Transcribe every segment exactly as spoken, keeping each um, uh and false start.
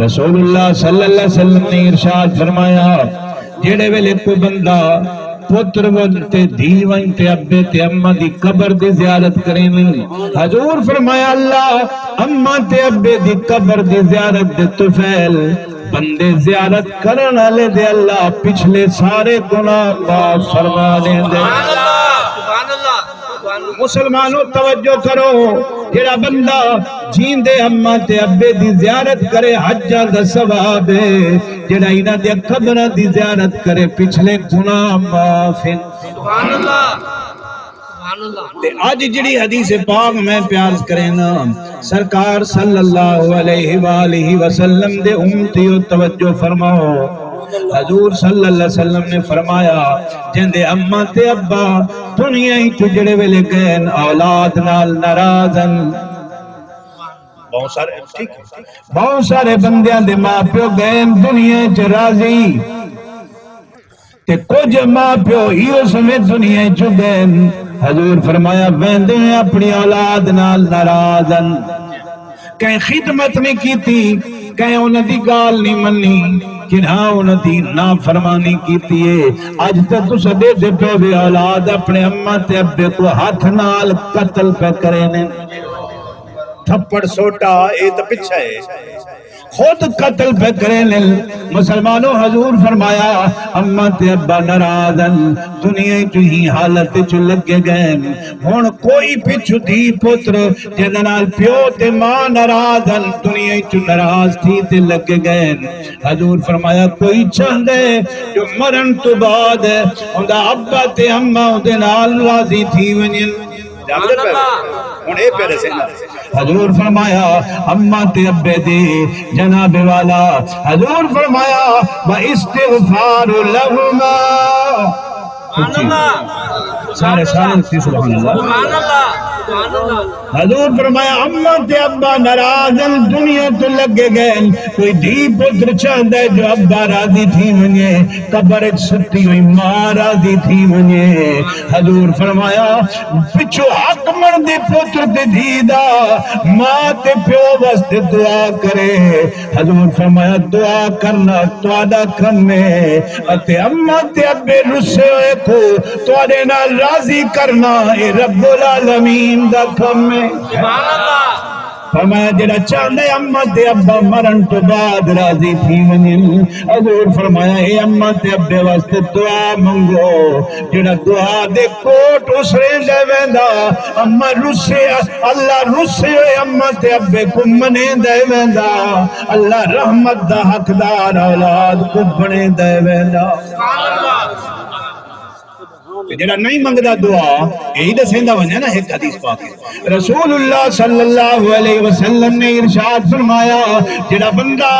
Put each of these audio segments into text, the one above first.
رسول اللہ صلی اللہ علیہ وسلم نے ارشاد فرمایا، جیڑے ویلے کوئی بندہ پتر ونڄ تے دھی ونڄ تے ابے تے اماں دی قبر دی زیارت کرینی، حضور فرمایا، اللہ اماں تے ابے دی قبر دی زیارت دے طفیل بندے زیارت کرݨ والے دے اللہ پچھلے سارے گناہ معاف فرما ݙیندے۔ سبحان اللہ، سبحان اللہ، سبحان اللہ۔ مسلمانو، توجہ کرو، جڑا بندہ جیندے اماں تے ابے دی زیارت کرے، حجاں دا ثواب ہے، جڑا انہاں دے قبراں دی زیارت کرے، پچھلے گناہ معاف ہیں۔ سبحان اللہ، سبحان اللہ۔ تے اڄ جڑی حدیث پاک میں پیارز کرینا، سرکار صلی اللہ علیہ وآلہ وسلم دے امتیو، توجہ فرماؤ۔ حضور صلی اللہ علیہ وسلم نے فرمایا، جیندے اماں تے ابا دنیا اچ جڑے ویلے ڳئن، اولاد نال ناراض ہن۔ بہت سارے، ٹھیک ہے، بہت سارے بندیاں دے ماں پیو ڳئن دنیا اچ راضی، تے کجھ ماں پیو ایہو سمجھ دنیا اچ ڳئن۔ حضور فرمایا، ویندے ہیں اپݨی اولاد نال ناراض ہن۔ کہیں خدمت نہیں کیتی، کہیں انہاں دی ڳالھ نہیں منی، جنہاں انہاں دی نافرمانی کیتی ہے۔ اڄ تک تساں ݙیہدے پیو وے، اولاد اپݨے اماں تے ابے کوں ہتھ نال قتل پئے کریندے۔ تھپڑ سوٹا، اے تاں پچھا ہے، خود قتل پئے کریندے۔ مسلمانو، حضور فرمایا، اماں تے ابا ناراض ہن، دنیا اچ ہی حالت اچ لڳے ڳئن۔ ہݨ کوئی پچھوں دھی پتر جیندے نال پیو تے ماں ناراض ہن، دنیا اچ ناراض تھی تے لڳے ڳئن۔ حضور فرمایا، کوئی چاہندے جو مرݨ توں بعد اوندا ابا تے اماں اوندے نال راضی تھی ونڄن؟ جاندے پئے ہو؟ ہݨ اے پئے ݙسینا۔ حضور فرمایا، اماں تے ابے دی، جناب والا، حضور فرمایا، و استغفار لہما۔ سبحان اللہ۔ سارے، سارے اچھی سبحان اللہ۔ سبحان اللہ، سبحان اللہ۔ حضور فرمایا، اماں تے ابا ناراض ہن، دنیا توں لڳے ڳئن۔ کوئی دھی پتر چاہندا ہے جو ابا راضی تھی ونڄے، قبر اچ ستی ہوئی ماں راضی تھی ونڄے۔ حضور فرمایا، پچھوں حق بݨدے پتر تے دھی دا، ماں تے پیو واسطے دعا کرے۔ حضور فرمایا، دعا کرنا تہاݙا کم ہے، اتے اماں تے ابے رسے ہوئے کوں تہاݙے نال راضی کرنا اے رب العالمین دا کم ہے۔ سبحان اللہ۔ فرمایا، جڑا چاہندے اماں تے ابا مرݨ توں بعد راضی تھی ونڄن، حضور فرمایا، اے اماں تے ابے واسطے دعا منگو۔ جڑا دعا دے کوٹ اسریندے ویندا، اماں رسے، اللہ رسے ہوئے اماں تے ابے کوں منیندے ویندا، اللہ رحمت دا حقدار اولاد کوں بݨیندے ویندا۔ تے جڑا نہیں منگدا دعا، یہی ݙسیندا ونڄے نا ہک حدیث پاک ہے۔ رسول اللہ صلی اللہ علیہ وسلم نے ارشاد فرمایا، جڑا بندہ،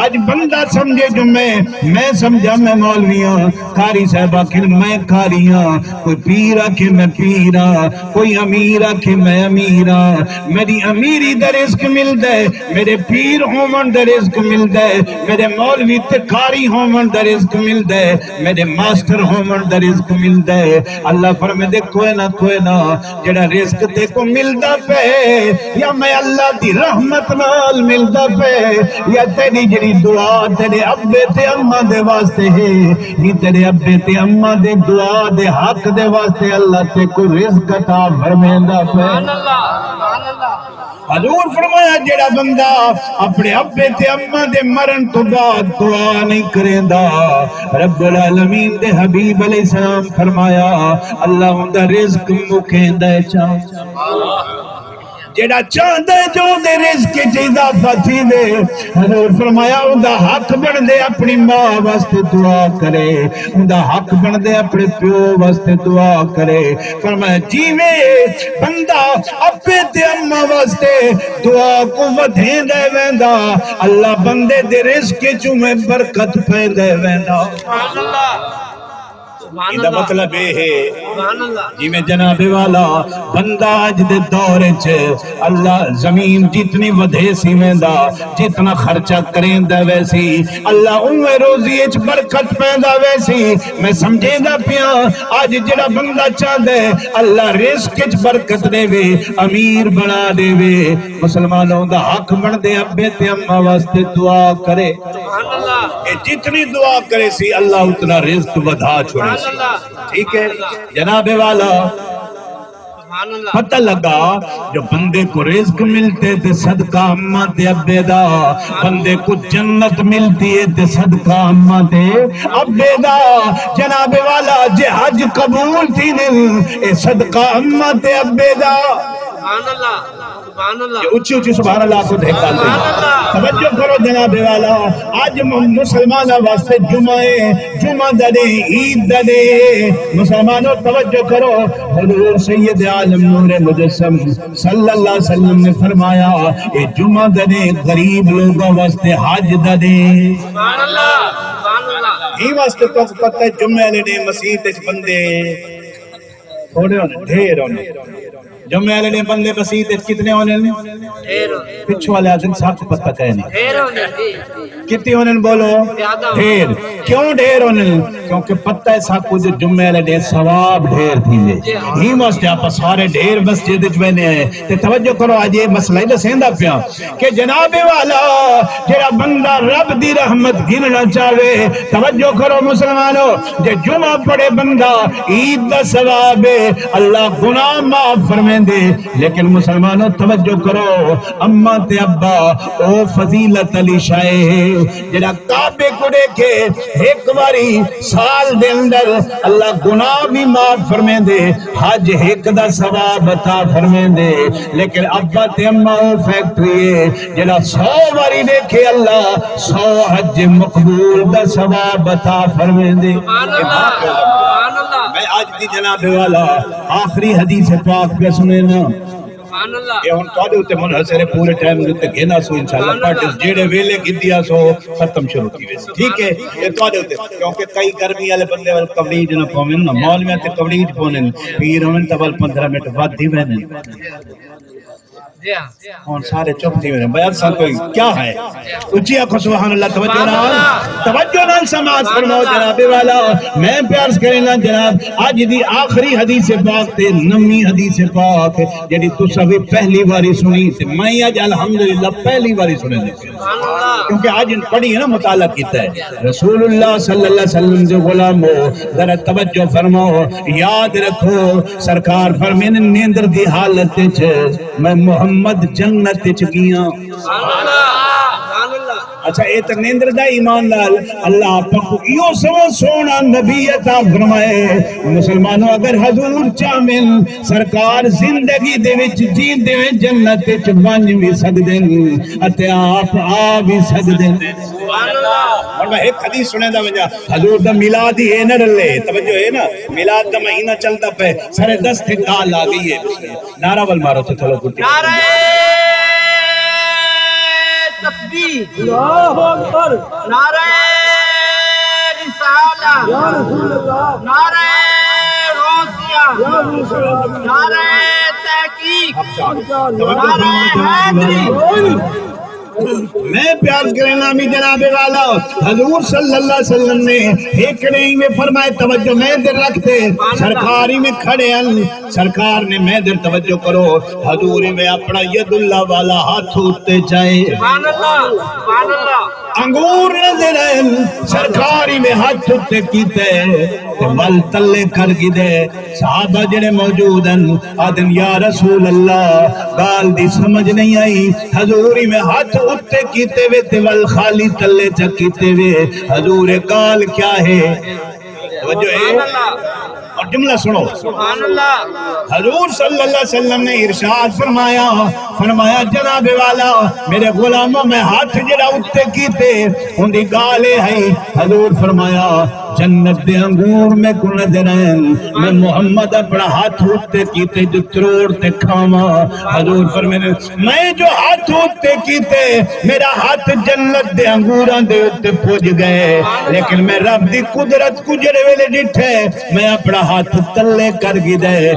اڄ بندہ سمجھے جو میں، میں سمجھا میں مولوی ہاں، قاری صاحب آکھن میں قاری ہاں، کوئی پیر آکھے میں پیر ہاں، کوئی امیر آکھے میں امیر ہاں۔ میݙی امیری دا رزق ملدا ہے، میݙے پیر ہووݨ دا رزق ملدا ہے، میݙے مولوی تے قاری ہووݨ دا رزق ملدا ہے، میݙے ماسٹر ہووݨ دا رزق ملدا ہے۔ اللہ فرمیندے، کوئی نہ، کوئی نہ، جڑا رزق تیکوں ملدا پئے، یا میں اللہ دی رحمت نال ملدا پئے، یا تیݙی جڑی دعا تیݙے ابے تے اماں دے واسطے ہے، ہی تیݙے ابے تے اماں دے دعا دے حق دے واسطے اللہ تیکوں رزق عطا فرمیندا پئے۔ سبحان اللہ، سبحان اللہ۔ حضور فرمایا، جڑا بندہ اپݨے ابے تے اماں دے مرݨ توں بعد دعا نہیں کریندا، رب العالمین دے حبیب علیہ السلام فرمایا، اللہ اوندا رزق مکیندا ہے چا۔ جڑا چاہندا ہے جو اوندے رزق اچ اضافہ تھیوے، حضور فرمایا، اوندا حق بݨدے اپݨی ماں واسطے دعا کرے، اوندا حق بݨدے اپݨے پیو واسطے دعا کرے۔ فرمایا، جیویں بندہ ابے تے اماں واسطے دعا کوں ودھیندا ویندا، اللہ بندے دے رزق اچ اونویں برکت پیندا ویندا۔ سبحان اللہ۔ ایندا مطلب اے ہے، سبحان اللہ۔ جیویں جناب والا، بندہ اڄ دے دور اچ اللہ، زمین جتنی ودھیسی ویندا، جتنا خرچہ کریندا ویسی، اللہ اونویں روزی اچ برکت پیندا ویسی۔ میں سمجھیندا پیاں، اڄ جیڑھا بندہ چاہندے اللہ رزق اچ برکت ݙیوے، امیر بݨا ݙیوے، مسلماناں دا حق بݨدے ابے تے اماں واسطے دعا کرے۔ سبحان اللہ۔ اے جتنی دعا کریسی، اللہ اتنا رزق ودھا چھوڑیسی۔ سبحان اللہ۔ ٹھیک ہے جناب والا، سبحان اللہ۔ پتہ لگا جو بندے کو رزق ملتے تے صدقہ اماں تے ابے دا، بندے کو جنت ملتی ہے تے صدقہ اماں تے ابے دا۔ جناب والا، جے حج قبول تھیندے، اے صدقہ اماں تے ابے دا۔ سبحان اللہ۔ سبحان اللہ۔ اچھی اچھی سبحان اللہ آکھو تے ہک ڳالھ۔ سبحان اللہ۔ توجہ کرو جناب والا، اڄ م-، مسلماناں واسطے جمعہ ہے، جمعہ دا ݙینہہ، عید دا ݙینہہ ہے۔ مسلمانو توجہ کرو، حضور سید عالم نور مجسم صلی اللہ علیہ وسلم نے فرمایا، اے جمعہ دا ݙینہہ غریب لوگاں واسطے حج دا ݙینہہ۔ سبحان اللہ، سبحان اللہ۔ ایں واسطے تہاکوں پتہ ہے جمعہ والے ݙینہہ مسیت وچ بندے تھوڑے ہوندے، ڈھیر ہوندے۔ جمعے والے ݙینہہ بندے مسیت وچ کتنے ہوندے؟ ڈھیر ہوندے۔ پچھوں والے آکھدن ساکوں پتہ کائے نہیں۔ ڈھیر ہوندے جی۔ کتنے ہوندے بولو؟ زیادہ ہوندے۔ ڈھیر۔ کیوں ڈھیر ہوندے؟ کیونکہ پتہ ہے ساکوں جو جمعے والے ݙینہہ ثواب ڈھیر تھیندے۔ جی ہاں۔ ایں واسطے آپاں سارے ڈھیر مسجد وچ ویندے ہیں۔ تے توجہ کرو، اڄ اے مسئلہ ہی ݙسیندا پیاں۔ کہ جناب والا، جڑا بندہ رب دی رحمت گھننا چاہے، توجہ کرو مسلمانو، جے جمعہ پڑھے بندہ، عید دا ثواب ہے، اللہ گناہ معاف فرمیندے۔ لیکن مسلمانو توجہ کرو، اماں تے ابا او فضیلت علی شے ہے، جڑا کعبے کو ݙیکھے ہک واری سال دے اندر، اللہ گناہ وی معاف فرمیندے، حج ہک دا ثواب عطا فرمیندے۔ لیکن ابا تے اماں او فیکٹری ہے جڑا سو واری ݙیکھے اللہ سو حج مقبول دا ثواب عطا فرمیندے۔ سبحان اللہ، سبحان اللہ۔ میں اڄ دی جناب والا آخری حدیث پاک پیا سݨینا۔ سبحان اللہ۔ اے ہݨ تہاݙے اتے منحصر ہے، پورے ٹائم دے اتے گھن آسوں انشاءاللہ، سبحان اللہ۔ پارٹیز جیڑھے ویلے گھدی آسو، ختم شروع تھی ویسی۔ ٹھیک ہے، اے تہاݙے اتے، کیونکہ کئی گرمی والے بندے ول کوریج نہ پوون نا، مولویاں تے کوریج پوون، پیر ہوون تاں ول پندرہ منٹ ودھ ہی ویندے۔ جی ہاں۔ ہݨ سارے چپ تھی ویندے۔ بیان سا کوئی کیا ہے؟ اچھی آکھو سبحان اللہ، توجہ نال، توجہ نال سماعت فرماؤ جناب والا۔ میں پیار کرے نا جناب، اڄ دی آخری حدیث پاک تے نویں حدیث پاک جڑی تساں وی پہلی واری سݨی تے میں اڄ الحمدللہ پہلی واری سݨی۔ کیونکہ اڄ پڑھی ہے نا، مطالعہ کیتا ہے۔ رسول اللہ صلی اللہ علیہ وسلم دے غلامو، ذرا توجہ فرماؤ، یاد رکھو، سرکار فرمیندے، نیندر دی حالت وچ میں محمد جنت وچ ڳیاں۔ سبحان اللہ، سبحان اللہ۔ اچھا، اے تے نیندر دا ایمان نال اللہ پاک ایہو سو سوہݨا نبی عطا فرمائے۔ مسلمانوں، اگر حضور چاہون سرکار زندگی دے وچ جیندے ہوئے جنت وچ ونڄ وی سڳدن اتے آپ آ وی سڳدن۔ سبحان اللہ۔ ہݨ میں ہک حدیث سݨیندا ونڄاں، حضور دا میلاد ہی اے نہ رلے، توجہ ہے نا، میلاد دا مہینہ چلدا پئے، سارے دس تے ڳالھ آ ڳئی ہے۔ نعرہ ول مارو تے چلو کٹی۔ نعرہ تکبیر۔ اللہ اکبر۔ نعرہ رسالت۔ یا رسول اللہ۔ نعرہ غوثیہ۔ یا رسول اللہ۔ نعرہ تحقیق۔ نعرہ حیدری۔ میں پیار کرے نامی جناب والا، حضور صلی اللہ علیہ وسلم نے ایک نہیں میں فرمائے، توجہ میں دے رکھتے، سرکاری میں کھڑے ہیں، سرکار نے میں دے توجہ کرو، حضور میں اپنا ید اللہ والا ہاتھ اُتے چائے۔ سبحان اللہ، سبحان اللہ۔ انگور نظر آئے، سرکاری میں ہاتھ اُتے کیتے، تے ول تلے کر گھدے۔ صحابہ جڑے موجود ہیں، آدم، یا رسول اللہ، گال دی سمجھ نہیں آئی۔ حضور میں ہاتھ اُتے کیتے وے تے ول خالی تلے چا کیتے وے۔ حضور، گال کیا ہے؟ توجہ ہے؟ سبحان اللہ۔ اور جملہ سنو۔ سبحان اللہ۔ حضور صلی اللہ علیہ وسلم نے ارشاد فرمایا، فرمایا، جناب والا، میرے غلاموں، میں ہاتھ جڑا اُتے کیتے، اُن دی گال اے ہے۔ حضور فرمایا، جنت دے انگور میکوں نظر آئن۔ میں محمد اپݨا ہتھ اتے کیتے جو تروڑ تے کھاواں۔ حضور فرمیندے، میں جو ہتھ اتے کیتے، میرا ہتھ جنت دے انگوراں دے اتے پڄ ڳئے، لیکن میں رب دی قدرت کوں جیڑھے ویلے ݙٹھے، میں اپݨا ہتھ تلے کر گھدے۔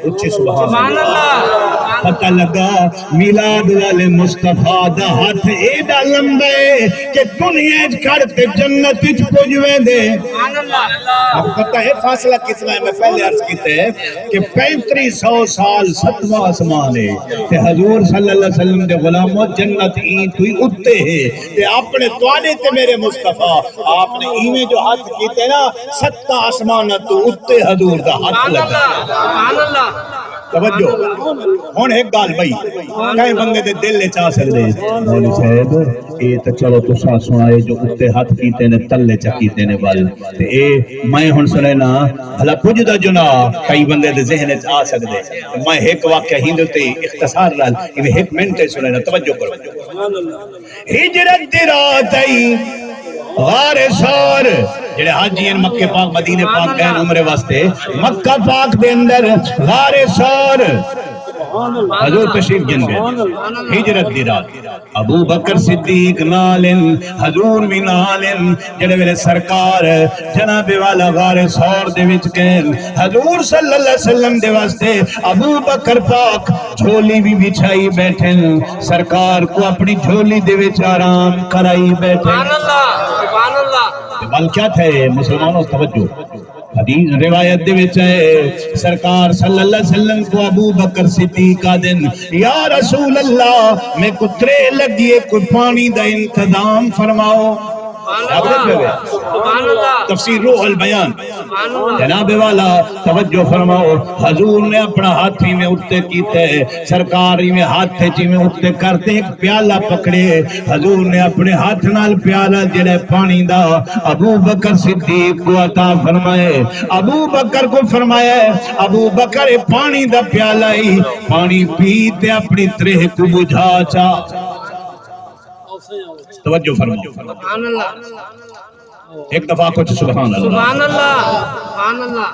اچی سبحان اللہ۔ پتہ لڳا میلاد والے مصطفیٰ دا ہتھ ایݙا لمبا ہے کہ دنیا اچ کھڑ تے جنت اچ پڄ ویندے۔ اب پتہ ہے فاصلہ کتنا ہے؟ میں پہلے عرض کیتے کہ پینتری سو سال ستواں آسمان ہے، تے حضور صلی اللہ علیہ وسلم دے غلامو، جنت ایں توں ہی اتے ہے، تے اپݨے تہاݙے تے میرے مصطفیٰ آپ نے ایویں جو ہتھ کیتے نا، ستاں آسماناں توں اتے حضور دا ہتھ لڳا۔ سبحان اللہ۔ توجہ۔ ہݨ ہک ڳالھ بھئی، کہیں بندے دے دل اچ آ سڳدے، مولوی صاحب، اے تاں چلو تساں سݨائے جو اتے ہتھ کیتے نے، تلے چا کیتے نے ول، تے اے میں ہݨ سݨینا، بھلا پڄدا جو نہ، کئی بندے دے ذہن اچ آ سڳدے۔ تے میں ہک واقعہ ہیندے اتے اختصار نال ایویں ہک منٹ اچ سݨینا، توجہ کرو۔ ہجرت دی رات آئی، غار ثور، جڑے حاجی ہیں مکے پاک مدینے پاک گئے عمرے واسطے، مکہ پاک دے اندر غار ثور حضور تشریف گھن گئے۔ ہجرت دی رات ابو بکر صدیق نال ہن، حضور وی نال ہن۔ جڑے ویلے سرکار جناب والا غار ثور دے وچ گئے، حضور صلی اللہ علیہ وسلم دے واسطے ابو بکر پاک جھولی وی بچھائی بیٹھن، سرکار کوں اپݨی جھولی دے وچ آرام کرائی بیٹھن۔ سبحان اللہ، سبحان اللہ۔ تے ول کیا تھئے مسلمانوں، توجہ۔ حدیث روایت دے وچ ہے، سرکار صلی اللہ علیہ وسلم کوں ابو بکر صدیق آہدن، یا رسول اللہ، میکوں تریہہ لڳی ہے، کوئی پاݨی دا انتظام فرماؤ۔ سبحان اللہ، سبحان اللہ۔ تفسیر روح البیان۔ سبحان اللہ۔ جناب والا، توجہ فرماؤ، حضور نے اپݨا ہتھ ایویں اتے کیتے، سرکار ایویں ہتھ اچ ایویں اتے کر تے ہک پیالہ پکڑے۔ حضور نے اپݨے ہتھ نال پیالہ جڑا پاݨی دا ابو بکر صدیق کوں عطا فرمائے۔ ابو بکر کوں فرمایا، ابو بکر، اے پاݨی دا پیالہ ہی، پاݨی پی تے اپݨی تریہہ کوں بجھا چا۔ توجہ فرماؤ۔ سبحان اللہ۔ ہک دفعہ کچھ سبحان اللہ۔ سبحان اللہ، سبحان اللہ۔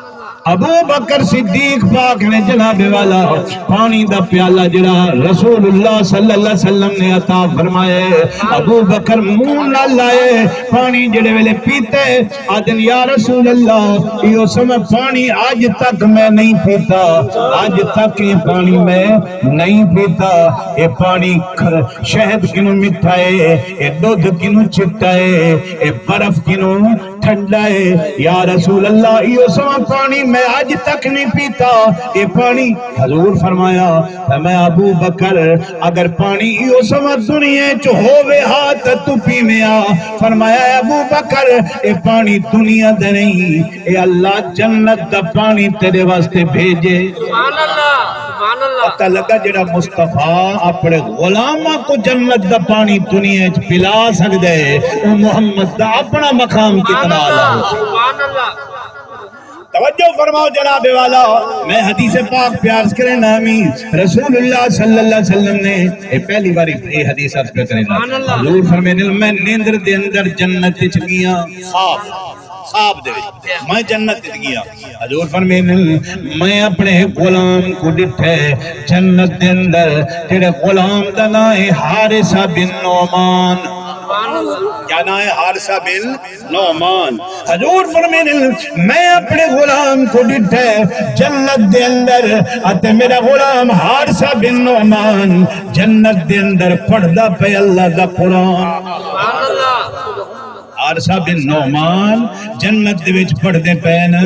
ابو بکر صدیق پاک نے جناب والا پاݨی دا پیالہ جڑا رسول اللہ صلی اللہ علیہ وسلم نے عطا فرمایا، ابو بکر منہ نال لائے، پاݨی جڑے ویلے پیتے، آہدن، یا رسول اللہ، ایہو سمجھ پاݨی اڄ تک میں نہیں پیتا، اڄ تک یہ پاݨی میں نہیں پیتا۔ اے پاݨی کھ-، شہد کنوں مٹھا ہے، اے ݙودھ کنوں چٹا ہے، اے برف کنوں ٹھنڈا ہے۔ یا رسول اللہ، ایہو سمجھ پاݨی میں اڄ تک نہیں پیتا۔ اے پاݨی، حضور فرمایا، فرمایا، ابو بکر، اگر پاݨی ایہو سمجھ دنیا اچ ہووے ہا تاں توں پیویں ہا۔ فرمایا، اے ابو بکر، اے پاݨی دنیا دا نہیں، اے اللہ جنت دا پاݨی تیرے واسطے بھیجے۔ سبحان اللہ، سبحان اللہ۔ پتہ لڳا جڑا مصطفیٰ اپݨے غلاماں کوں جنت دا پاݨی دنیا اچ پلا سڳدا ہے، او محمد دا اپݨا مقام کتنا اعلیٰ ہے۔ سبحان اللہ۔ توجہ فرماؤ جناب والا، میں حدیث پاک پیا عرض کرینا، امین رسول اللہ صلی اللہ علیہ وسلم نے، اے پہلی باری اے حدیث عرض پیا کرینا۔ سبحان اللہ۔ حضور فرمیندے، میں نیندر دے اندر جنت اچ ڳیا، خواب، خواب دے وچ میں جنت اچ ڳیا۔ حضور فرمیندے، میں اپݨے غلام کوں ݙٹھے جنت دے اندر، جڑے غلام دا ناں ہے حارثہ بن نعمان۔ کیا ناں ہے؟ حارثہ بن نعمان۔ حضور فرمیندے، میں اپݨے غلام کوں ݙٹھے جنت دے اندر، اتے میرا غلام حارثہ بن نعمان جنت دے اندر پڑھدا پئے اللہ دا قرآن۔ سبحان اللہ۔ حارثہ بن نعمان جنت دے وچ پڑھدے پئے نا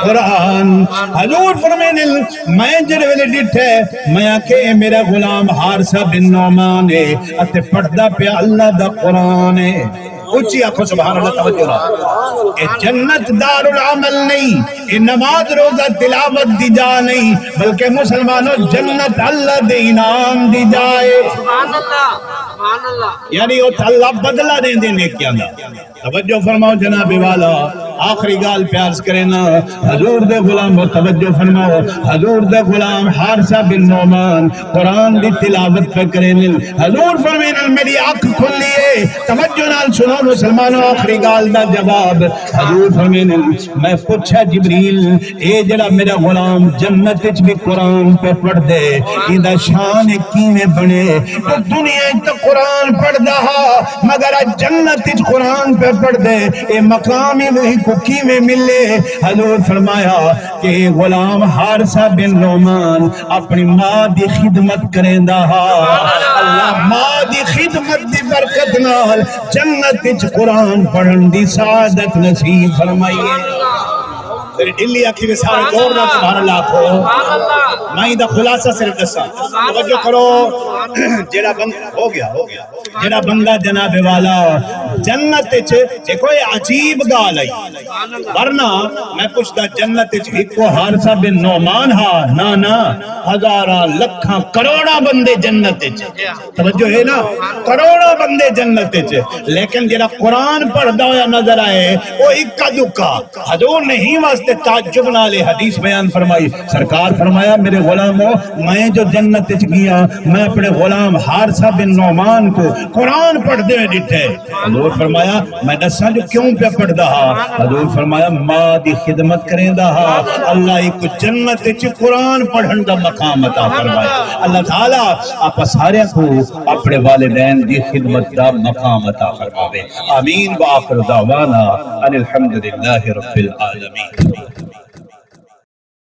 قرآن۔ حضور فرمیندے، میں جڑے ویلے ݙٹھے، میں آکھے، اے میرا غلام حارثہ بن نعمان ہے اتے پڑھدا پیا اللہ دا قرآن ہے۔ اچی آکھو سبحان اللہ، توجہ نال۔ اے جنت دار العمل نہیں، اے نماز روزہ تلاوت دی جا نہیں، بلکہ مسلمانوں، جنت اللہ دے انعام دی جا ہے۔ سبحان اللہ، سبحان اللہ۔ یعنی اتھ اللہ بدلہ ݙیندے نیکیاں دا۔ توجہ فرماؤ جناب والا، آخری ڳالھ پیا عرض کرینا، حضور دے غلام، توجہ فرماؤ، حضور دے غلام حارثہ بن نعمان قرآن دی تلاوت پہ کریندن۔ حضور فرمیندن، میری اکھ کھلی ہے، توجہ نال سنو مسلمانو، آخری ڳالھ دا جواب۔ حضور فرمیندن، میں پچھا جبریل، اے جڑا میرا غلام جنت وچ بھی قرآن پہ پڑھدے، ایندا شان کیویں بنے؟ تو دنیا وچ تو قرآن پڑھدا ہا، مگر اڄ جنت وچ قرآن پہ پڑھدے، اے مقام ہی وہی کو کیویں ملے؟ حضور فرمایا کہ اے غلام حارثہ بن نعمان اپنی ماں دی خدمت کریندا ہا۔ اللہ ماں دی خدمت دی برکت نال جنت وچ قرآن پڑھن دی سعادت نصیب فرمائیے۔ میری ڈلی آکھی میں سارے زور نال سبحان اللہ آکھو۔ میں دا خلاصہ صرف دساں، توجہ کرو۔ جیڑا بندہ، ہو گیا، ہو گیا، جیڑا بندہ جناب والا جنت وچ، دیکھو یہ عجیب ڳالھ ہے، ورنہ میں پوچھدا جنت وچ ہکو حارثہ بن نعمان ہا؟ نہ نہ، ہزاراں لکھاں کروڑاں بندے جنت وچ، توجہ ہے نا، کروڑاں بندے جنت وچ، لیکن جیڑا قرآن پڑھدا ہویا نظر آئے، او اکا دکا۔ حضور نے ہی واسطے تعجب نال اے حدیث بیان فرمائی۔ سرکار فرمایا، میرے غلامو، میں جو جنت وچ گیا، میں اپنے غلام حارثہ بن نعمان کو قرآن پڑھدے ہوئے ݙٹھے۔ حضور فرمایا، میں ݙساں جو کیوں پیا پڑھدا ہا؟ حضور فرمایا، ماں دی خدمت کریندا ہا۔ اللہ ایکوں جنت وچ قرآن پڑھن دا مقام عطا فرمایا۔ اللہ تعالیٰ آپ سارے کو اپنے والدین دی خدمت دا مقام عطا فرماوے۔ آمین۔ وآخر دعوانا ان الحمد للہ رب العالمین۔